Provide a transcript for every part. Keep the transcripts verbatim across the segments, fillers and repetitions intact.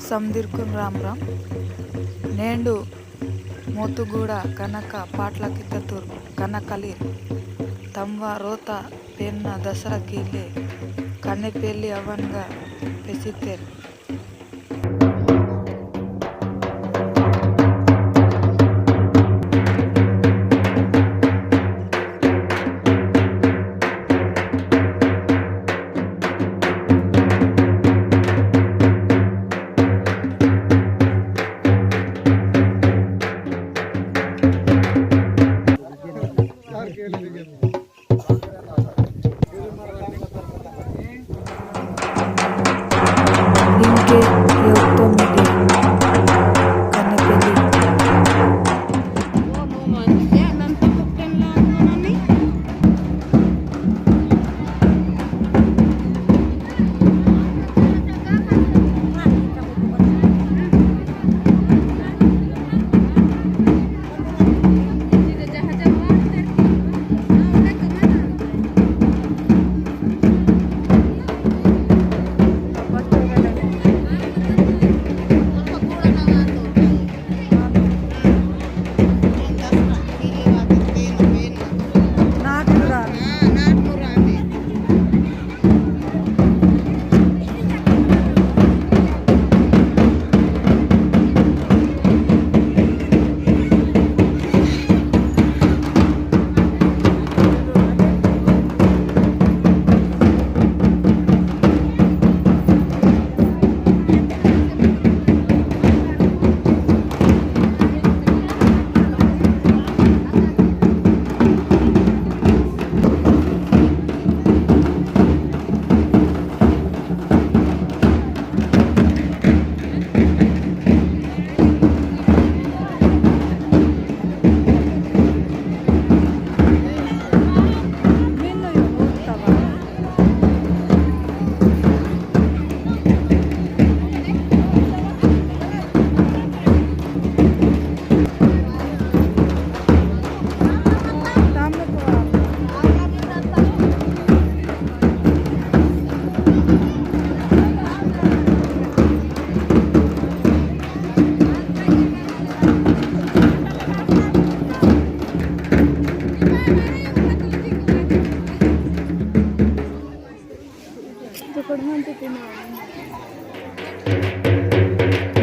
समदिरकुन राम राम। नेंडु मोतुगुड़ा कनक पाटला कित्ततुर कनकलिर तम्वा रोता पेन्ना दसरा कीले कन्नेपेली अवनगा पेसितेर। इंके योक्तो मिगे कन्नेपेली।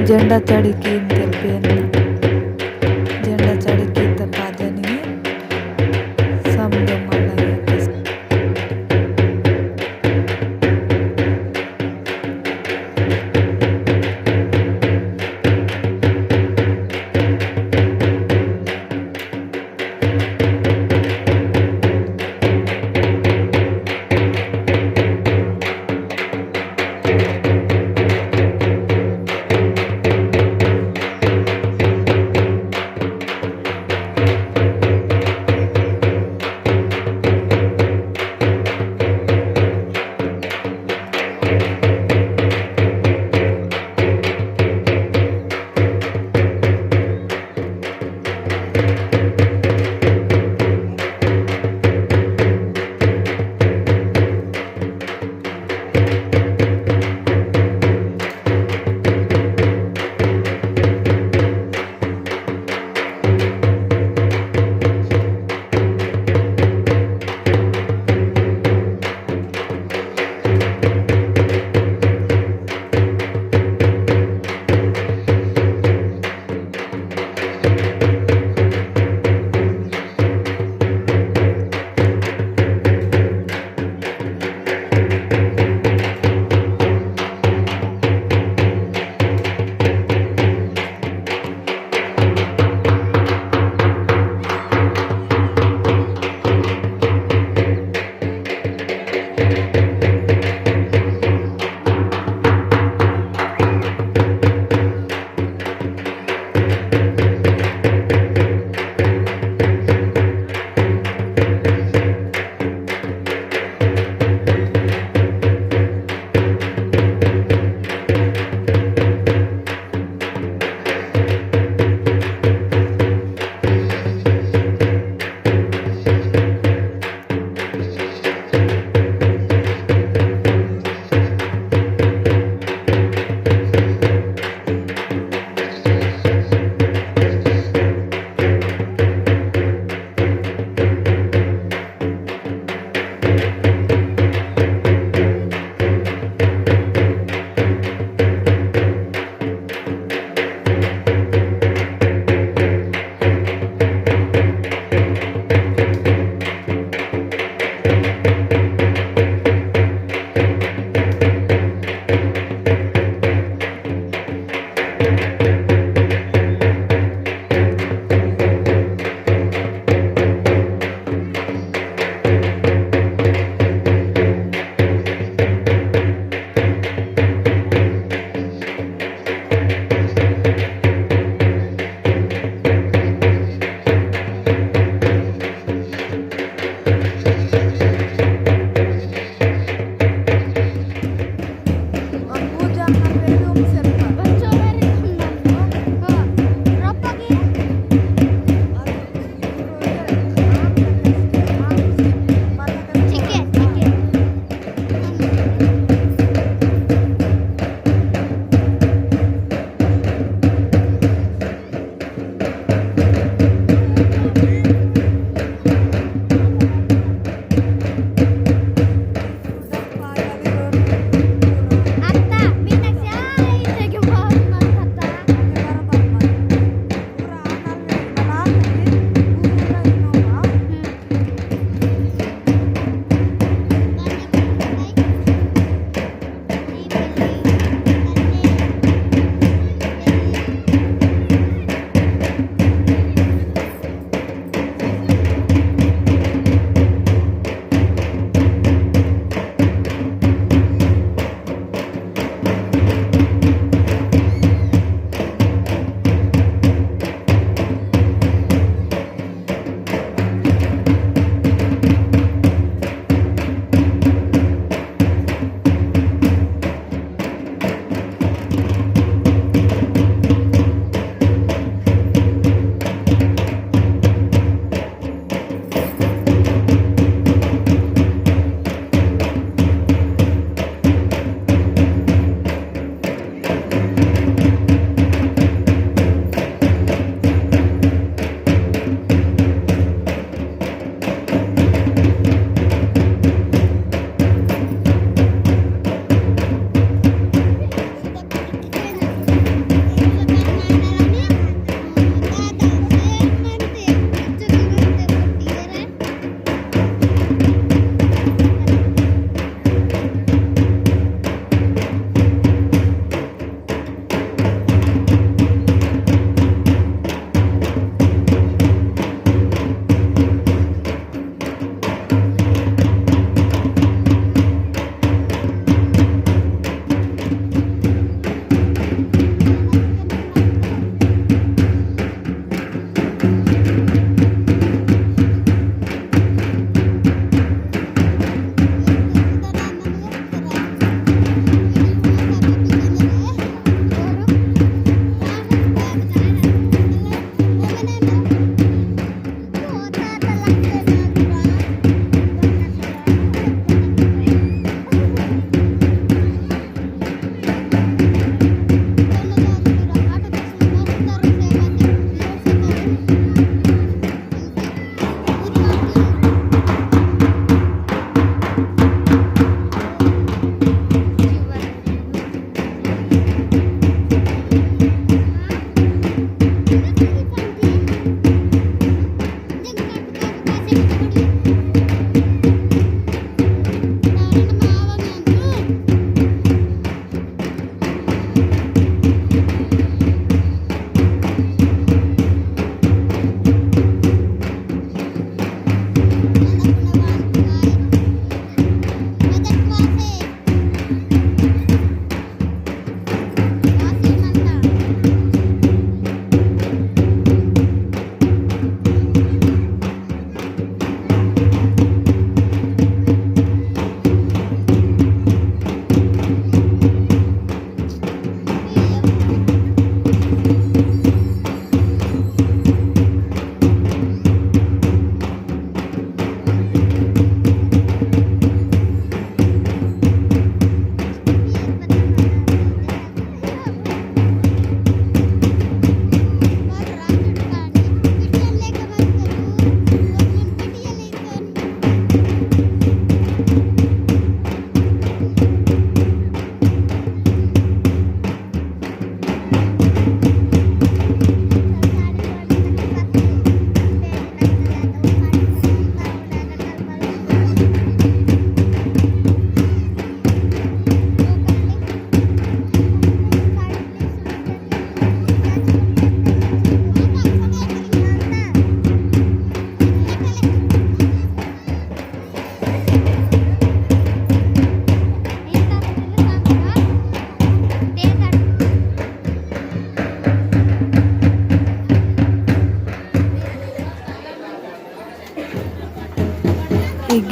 झंडा चढ़ी कीन तेरपेन। झंडा चढ़ी कीन त पादनी समदो मल्ला।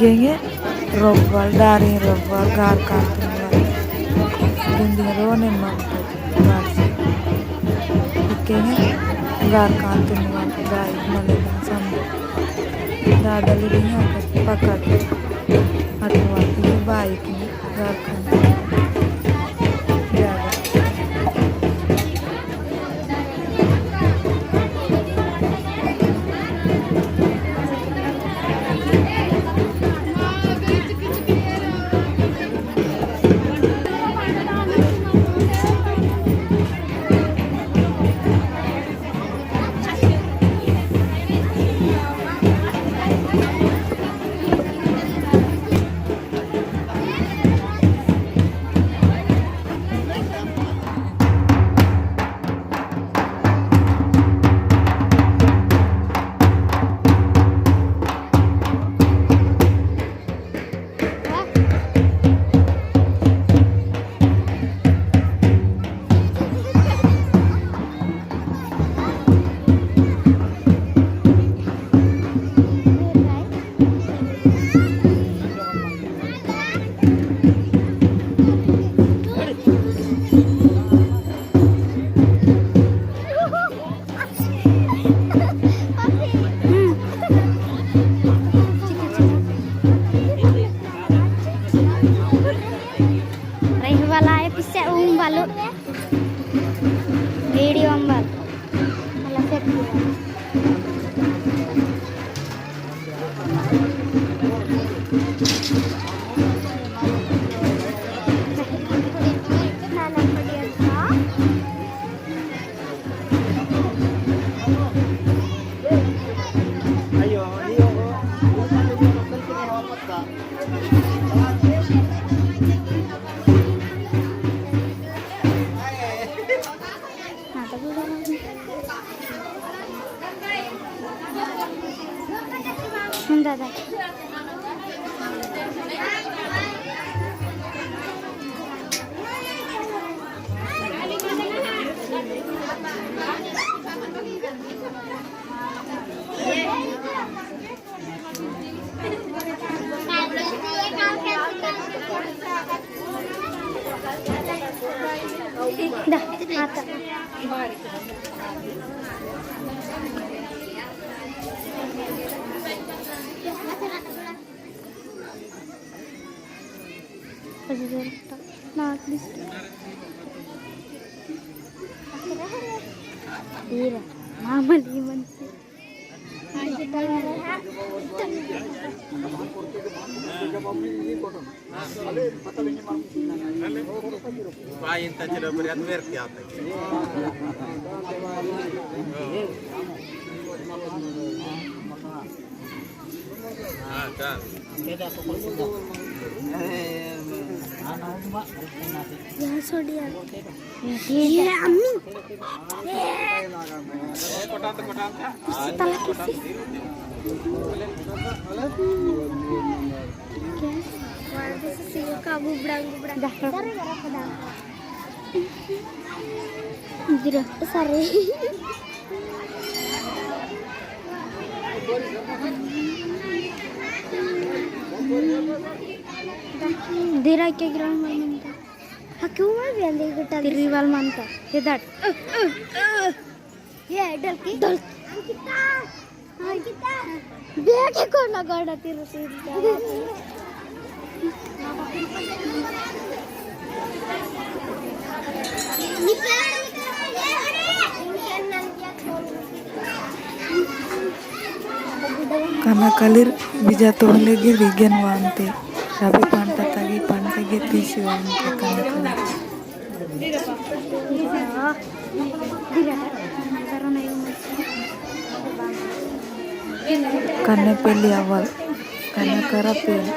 केंगे रोगवाल, डारी रोगवाल, गार कांतुन वाल। दिन दिन रोने मन तो बात से। केंगे गार कांतुन वाल, गाय मले ना समझे। दादा ले भी यहाँ कर पकड़। अटुआ की बाई की गार कांतुन। जागा। रही वाला है, पीछे उम वालो। वीडियो अंबल। मला सेट किया। दा, आता। अजून जरा ना, please। ये रहा, मामा ली मनसे। बा, इंता चिलो बरी अद व्यर्थ आता है। हाँ, चल। यहाँ छोड़िया। ये अम्मी। कोटांत, कोटांत। किसी तला किसी। क्या? वाह, this is you का बुबड़ा, बुबड़ा। दा। सारे करा पदा। इधर। सारे। देरा के ग्राउंड में मिलता। हाँ, क्यों मैं भी अंदर गिटार तिर्री वाल मानता। ये दट। ये डल की? डल। अंकिता। अंकिता। बेटे को ना गाड़ा तेरे से। कनकलिर बिजा तोहले गिर बिगेन वानते। रबी पंटा तगी पंटा गिर तीसी वानते कनकलिर। कन्ने पेली अवल, कन्ने करा पेली।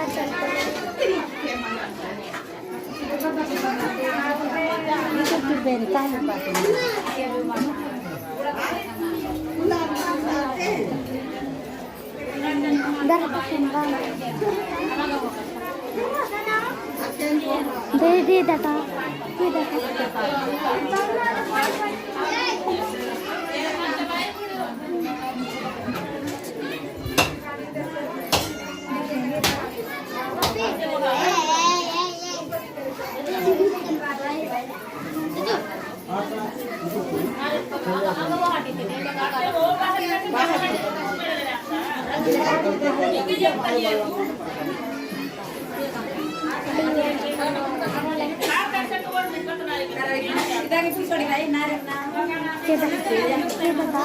दे, दे दादा, दे दादा। ये बता, ये बता।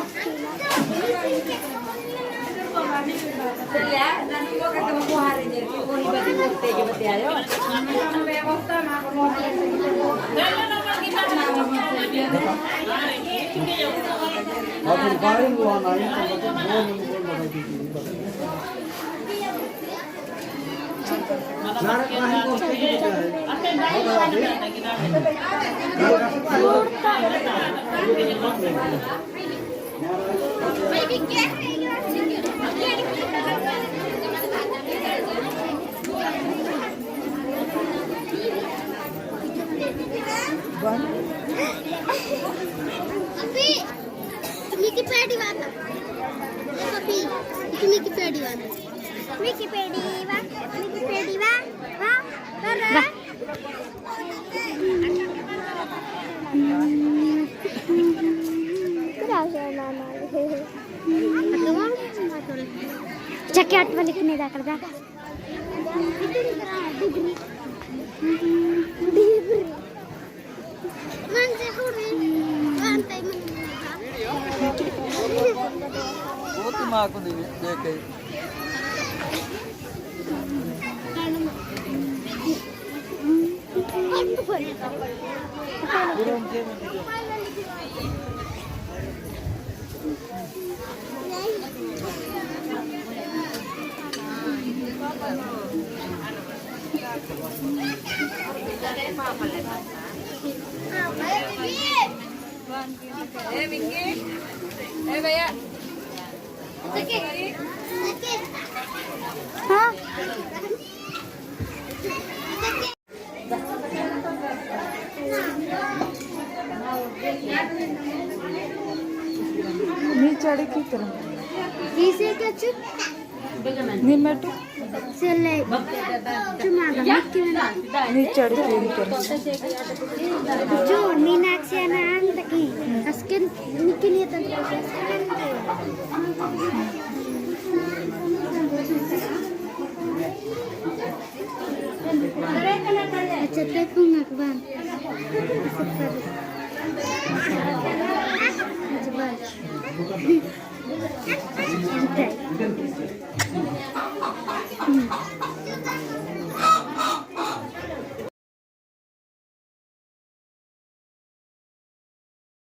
अभी मिकी पैडी वाला। अभी मिकी पैडी वाला। मिकी पैडी वा, मिकी पैडी वा। हाँ, कर रहा। चक्के आठ वाले कितने दा कर दा? बहुत माकुन देखे। ए विक्की, ए भैया। हाँ। नी चढ़ी की तरह। किसे क्या चुप? निम्मट। सेले। चुमा का मिक्की में। नी चढ़ी की तरह। जो मीनाक्षी